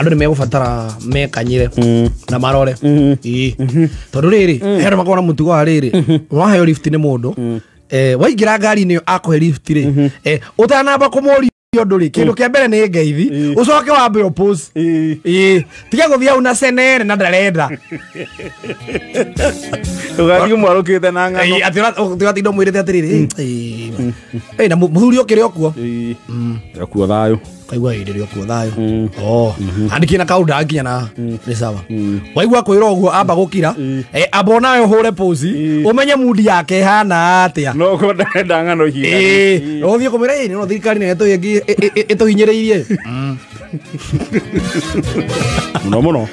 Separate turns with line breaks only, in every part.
Andũ nĩ megũbatara mekanyire na marore. Ĩĩ. Tondũ rĩrĩ, he andũ makoragwo na mũtugo wa rĩrĩ, waheo lift nĩ mũndũ, waingĩra ngari-inĩ ĩyo akũhe lift rĩ, ũtanamba kũmũria ũndũ rĩ, kĩndũ kĩa mbere nĩ ngeithi, ũcoke wambe ũpose. Ĩĩ. Tiga gũthiĩ hau na cenere na ndarenda.
Ũgathiĩ mwarũkĩte na ng'ano.
Ĩĩ, atĩ ũratinda ũmwĩrĩte atĩrĩrĩ, ĩĩ, na mũthuri ũkĩrĩ o kuo.
Ĩĩ. Okuo thayũ.
Kaigua ĩĩ ndĩrĩ o kuo thayũ. Oh, andĩkie na kaũndũ nginya na nĩ sawa. Waigua kwĩrwo ũguo amba gũkira, amba onawe ũhũre pose, ũmenye mundi yake ĩhana atĩa.
No ũkorwo ndarenda ng'ano ihinda
Ĩĩ,
rĩrĩ.
ũthiĩ kũmwĩra ĩĩ no thirikari nĩ ĩtũhinyĩrĩirie.
Mũno mũno.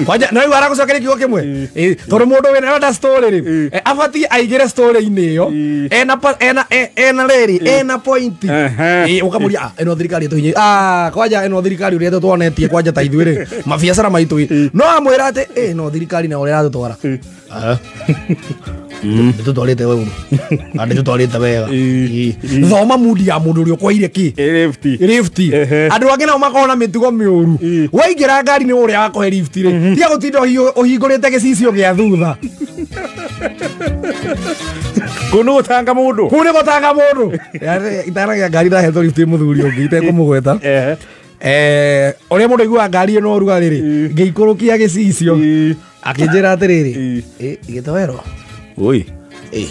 Kwanja na rĩu aragũcokeria kiugo kĩmwe. Ĩĩ, tondũ mũndũ wĩna arenda story rĩ, abatiĩ aigĩre story-inĩ ĩyo. Ena rĩrĩ, ena point.
Ehe.
Ĩĩ, ũkamũria, ah, ĩno thirikari ĩtũhinyĩrĩirie. Ah, kwanja ĩno thirikari ũrĩa tũtwonetie kwanja ta ithuĩ rĩ, mabiacara maitũ ĩ. No amwĩra atĩ, ĩĩ, no thirikari na ũrĩa ĩratũtwara. Nĩtũtwarĩte ũru. Na nĩtũtwarĩte wega.
Ĩĩ.
Thoma mundi ya mũndũ ũrĩa ũkwaire kĩ.
Ĩ lift.
Lift.
Ehe.
Andũ angĩ nao makoragwo na mĩtugo mĩũru. Waingĩra ngari nĩ ũrĩa wakũhe lift rĩ, tiga gũtinda ũhingũrĩte gĩcicio gĩa thutha.
Kũu nĩ gũtanga mũndũ.
Kũu nĩ gũtanga mũndũ. Itanagĩa ngari ndahetwo lift nĩ mũthuri ũngĩ itekũmũgweta.
Ehe.
Ũrĩa mũndũ aiguaga ngari ĩno ũrugarĩ rĩ, ngĩikũrũkia gĩcicio. Akĩnjĩra atĩrĩrĩ,
Ĩĩ.
ĩ, gĩtoero.
Oi.
Ĩ.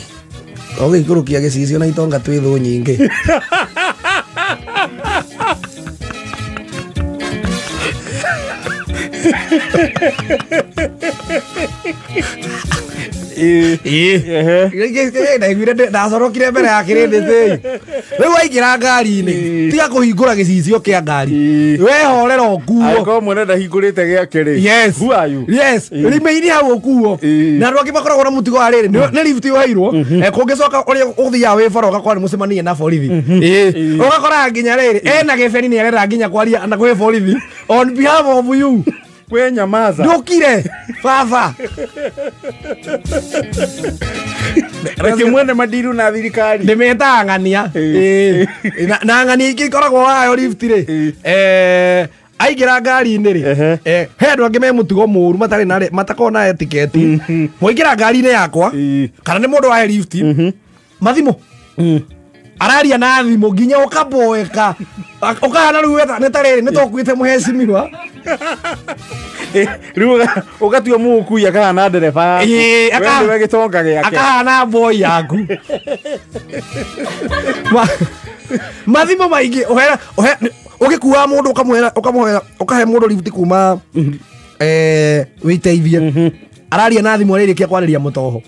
Ũgĩikũrũkia gĩcicio na itonga twĩ thũ nyingĩ.
Ĩĩ.
Ĩĩ.
Ehe.
Ndaiguire ndacorokire mbere ya kĩrĩndĩ tĩi. Rĩu waingĩra ngari-inĩ,
Ĩĩ.
tiga kũhingũra gĩcicio kĩa ngari.
Ĩĩ.
Wehorera ũkuo.
Angĩkorwo mwene ndahingũrĩte gĩake rĩ.
Yes.
Who are you?
Yes.
Ĩĩ.
Rĩmĩini hau ũkuo.
Ĩĩ.
Na andũ angĩ makoragwo na mũtugo wa rĩrĩ, nĩ lift ũheirwo, kũngĩcoka ũrĩa ũthiaga wĩ bara ũgakora nĩ mũcemanie na borithi. Ĩĩ. Ũgakora nginya rĩrĩ, ena gĩbeni nĩ arenda nginya kwaria na kwĩ borithi on behalf of you.
We nyamaza.
Ndũkire baba.
Reke mwene madiru na thirikari.
Ndĩmetaga ng'ania.
Ĩĩ.
Ĩĩ. Na ng'ania ingĩ ikoragwo wayo lift rĩ.
Ĩĩ.
Aingĩra ngari-inĩ rĩ,
Ehe.
he andũ angĩ me mũtugo mũru matarĩ na matakoragwo na etiquette. Mwaingĩra ngari-inĩ yakwa,
Ĩĩ.
kana nĩ mũndũ wahe lift, mathimũ. Araria na thimũ nginya ũkaboeka. Ũkahana rĩu weta nĩ ta rĩrĩ, nĩ tũkuĩte mũhecimiwa.
Rĩu ũgatua mũgũkui akahana ndereba yaku.
Ĩĩ,
We nĩwe gĩtonga gĩake.
akahana boy yaku. Mathimũ maingĩ, ũgĩkua mũndũ ũkamũhera, ũkamũhera, ũkahe mũndũ lift kuma, wĩteithie. Araria na thimũ arĩrĩkia kwarĩria mũtoho.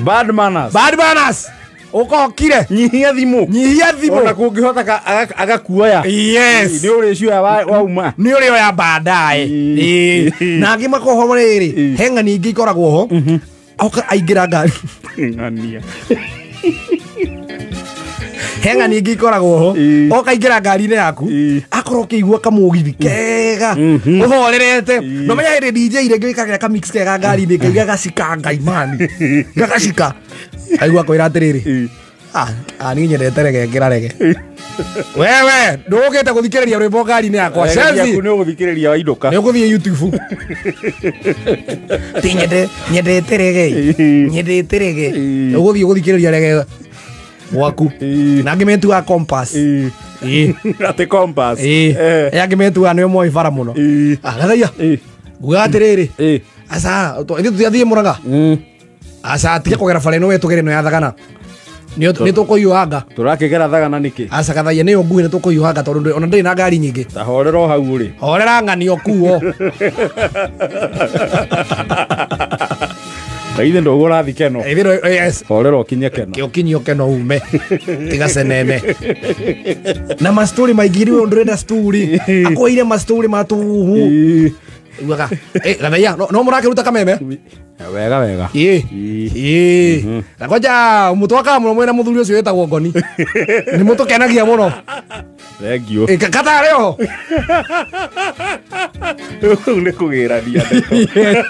Bad manners.
Bad manners. Ũkokire.
Nyihia thimũ.
Nyihia thimũ.
Ona kũngĩhota agakuoya.
Yes.
Nĩ ũrĩcioya wauma.
Nĩ ũrĩoya baadaye.
Ĩĩ.
Ĩĩ. Na angĩ makoragwo ho rĩrĩ,
Ĩĩ.
he ng'ani ingĩ ikoragwo ho. Oka aingĩra ngari.
Ng'ania.
He ng'ani ingĩ ikoragwo ho.
Ĩĩ.
Oka aingĩra ngari-inĩ yaku.
Ĩĩ.
Akorwo ũkĩigua kamũgithi kega. Ũhorerete.
Ĩĩ.
No menya hĩndĩ DJ rĩngĩ wĩkagĩra kamix kega ngari-inĩ, kaigua gacika Ngai mani. Gagacika. Aigua kwĩra atĩrĩrĩ.
Ĩĩ.
Niĩ nyendete rege ngĩra rege. Wewe, ndũgũkĩte gũthikĩrĩria rwĩmbo ngari-inĩ yakwa.
Rege
Chelsea.
ciaku nĩ ũgũthikĩrĩria wainũka.
Nĩ ũgũthiĩ YouTube. Ti nyendete rege.
Ĩĩ.
Nyendete rege.
Ĩĩ.
Ũgũthiĩ gũthikĩrĩria rege gwaku.
Ĩĩ.
Na angĩ metuaga compass.
Ĩĩ.
Ĩĩ.
Atĩ compass.
Ĩĩ.
Eh.
Angĩ metuaga nĩo moĩ bara mũno.
Ĩĩ.
Ah, gathaia.
Ĩĩ.
Nguga atĩrĩrĩ.
Ĩĩ.
Aca, ithuĩ tũtiathiĩ Mũrang'a. Aca, tiga kũgera bara ĩno we tũgere ĩno ya Thagana. Nĩ tũkũhiũhanga.
Tũrakĩgera Thagana nĩkĩ?
Aca gathaia nĩyo nguhĩ nĩ tũkũhiũhanga tondũ ona ndĩrĩ na ngari nyingĩ.
Ta horera o hau ũrĩ.
Horera ng'ani ũkuo.
Ta ithe ndũguo ũrathiĩ Keno.
Ithe ndo, yes.
Horera ũkinye Keno.
Kĩ ũkinyie Keno ume. Tiga cenene. Na mastori maingĩ rĩu ndũrenda story. Akwĩire mastori matuhu.
Ĩĩ.
Ugaga, gathaia, no mũrakĩruta kameme?
Wega wega.
Ĩĩ.
Ĩĩ.
Ĩĩ. Na kwanja mũtwakaga mũno mwĩna mũthuri ũcio wĩtagwo Ngoni. Nĩ mũtũkenagia mũno.
Thank you.
Ĩĩ, katarĩ oho.
Rĩu nĩ kũgĩrania ndeto.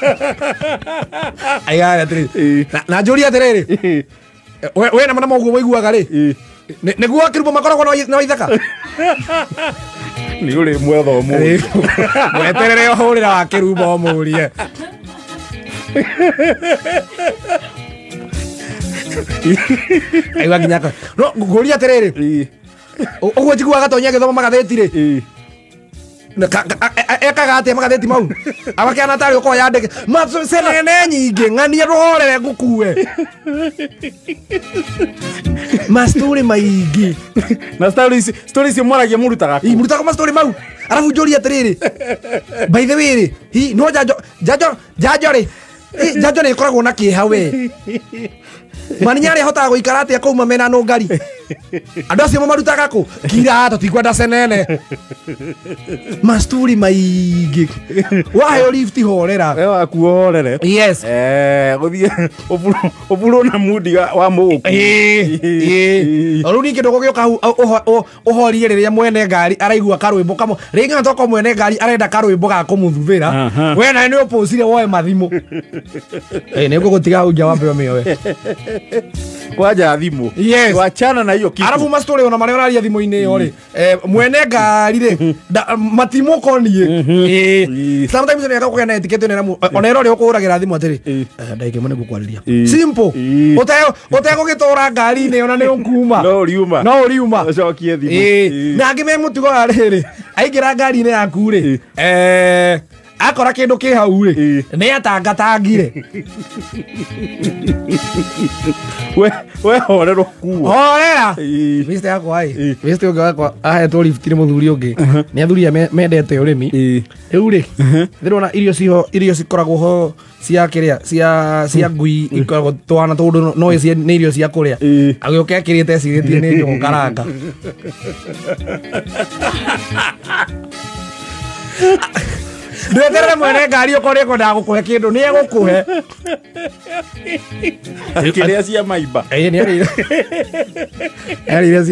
Aiga atĩrĩrĩ.
Ĩĩ.
Na njũrie atĩrĩrĩ.
Ĩĩ.
We na mana ũguo ũiguaga rĩ?
Ĩĩ.
Nĩguo akĩrumbo makoragwo na ithaka.
Nĩ ũrĩ mwetha ũmũthĩ.
Mweterere ũhũrĩra wa kĩrumbo ũmũrie. Aigua nginya no ngũria atĩrĩrĩ. Ũguo njiguaga Gatonya agĩthoma magathĩti rĩ. Ekaga atĩa magathĩti mau? Agakĩana tarĩ ũkorwo yandĩke. Cenene nyingĩ ng'ania ndũhorere ngũkue. Mastori maingĩ.
Na story icio mwaragia mũrutaga kũ?
Mũrutaga mastori mau. Arabu njũrie atĩrĩrĩ. By the way rĩ, hi no njanjo rĩ. Njanjo nĩ ĩkoragwo na kĩeha we. Maninya arĩa ahotaga gũikara atĩa kũu mamena nũngari. Andũ acio mamarutaga kũ? Kira tũtikwenda cenene. Masturi maingĩ. Waheo lift horera.
We waku ũhorere.
Yes.
Gũthiĩ ũburwo na mundi wa mũgũku.
Ĩĩ. Rĩu ningĩ ndũgũgĩũka hau ũhorie rĩrĩa mwene ngari araigua karwĩmbo kamwe. Rĩngĩ na tokorwo mwene ngari arenda karwĩmbo ga kũmũthuthĩra. We nawe nĩ ũpũcire woe mathimũ. Nĩ ngũgũtiga hau nja wambe ũmĩoe.
Kwanja thimũ.
Yes.
Wachana na hiyo kitu.
Arabu mastori ona marĩa ũraria thimũ-inĩ ĩyo rĩ. Mwene ngari rĩ matimũkoniĩ. Sometimes nĩ agakũgĩa na etiquette ĩno ona ĩro rĩ ũkũhũragĩra thimũ atĩrĩ. Ndagĩka ĩmwe nĩngũkwarĩria. Simple. Ũtegũgĩtũra ngari-inĩ ona nĩ ũkuma.
No ũriuma.
No ũriuma.
Ũcokie thimũ.
Na angĩ me mũtugo wa rĩrĩ. Aingĩra ngari-inĩ yaku rĩ. Akora kĩndũ kĩ hau rĩ. Nĩ atangatangire.
We horerwo kuo.
Horera. Mr. yakwa ĩ. Mr. ũngĩ wakwa ahetwo lift nĩ mũthuri ũngĩ. Nĩ athuri aya mendete ũrĩmi. Rĩu rĩ, ndĩrona irio ciho, irio cikoragwo ho cia kĩrĩa, cia ngui ikoragwo twana tũndũ no nĩ irio cia kũrĩa. Agĩũka ekĩrĩte ecirĩtie nĩ njũgũ karanga. Ndweterere mwene ngari okorwo nĩekwendaga gũkũhe kĩndũ nĩ egũkũhe.
Akĩrĩa cia maimba.
Ĩĩ nĩ arĩire. Arĩire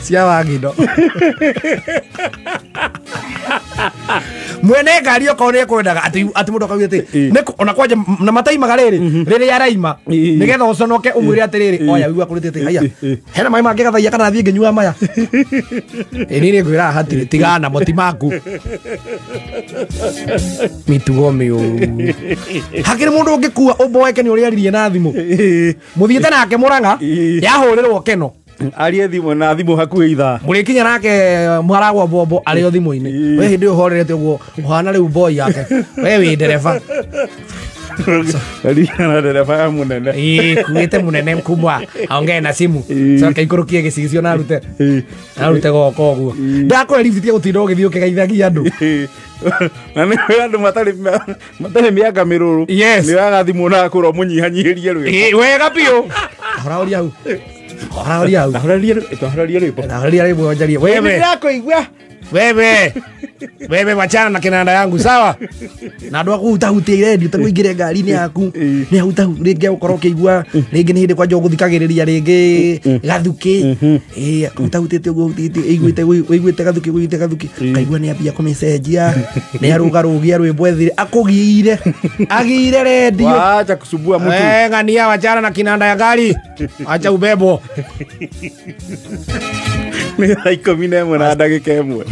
cia wangindo. Mwene ngari okorwo nĩ ekwendaga atĩ mũndũ akauga atĩ ona kwanja na mataimaga rĩrĩ rĩrĩa araima nĩgetha ũconoke ũmwĩre atĩrĩrĩ oya wigua kũrĩte atĩ haya hena maĩ mangĩ gathaia kana thiĩ ngĩnyua maya. Ĩĩ niĩ nĩngwĩra hatirĩ tigana namo ti maku. Mĩtugo mĩũru. Hakĩrĩ mũndũ ũngĩkua ũmboeke nĩ ũrĩa aririe na thimũ. Mũthiĩte nake Mũrang'a yahũrĩrwo keno.
Arie thimũ na thimũ hakuhĩ ithaa.
Mũrĩkinya nake mwaragwo mbombo arĩ o thimũ-inĩ. We hĩndĩ ĩyo ũhorerete ũguo ũhana rĩu boy yake. We wĩ ndereba.
Ririkana ndereba ya mũnene.
Ĩĩ kuĩte mũnene mkubwa aongee na simu. Coke aikũrũkie gĩcicio na arute. Arute goko ũguo. Ndakũhe lift ya gũtinda ũgĩthiĩ ũkĩgeithagia andũ.
Na nĩ andũ matarĩ mĩanga mĩrũrũ. Nĩ waga thimũ na akwĩra ũmũnyihanyihĩrie rwĩmbo.
Ĩĩ wega biũ. Horahoria hau. Horahoria hau.
Horahoria rwĩmbo.
Horahoria rwĩmbo njarie. Wewe.
Nĩndĩrakũigua.
Wewe. Wewe wachana na kinanda yangu sawa. Na andũ akũhutahutia irendio ta kũingĩre ngari-inĩ yaku. Nĩ ahutahu rĩngĩ ũkorwo ũkĩigua rĩngĩ nĩ hĩndĩ kwanja ũgũthikagĩrĩria rĩngĩ gathukĩ. Ĩĩ akũhutahutĩte ũguo hutĩtie ĩiguĩte ũiguĩte gathukĩ ũiguĩte gathukĩ. Kaigua nĩ ambia kũmĩcenjia. Nĩ arũgarũgia rwĩmbo ethire akũgiire. Agiire rendio.
Wacha kusumbua mtu.
Ng'ania wachana na kinanda ya ngari. Acha ubebo.
Nĩ thaa 11 na ndagĩka 1.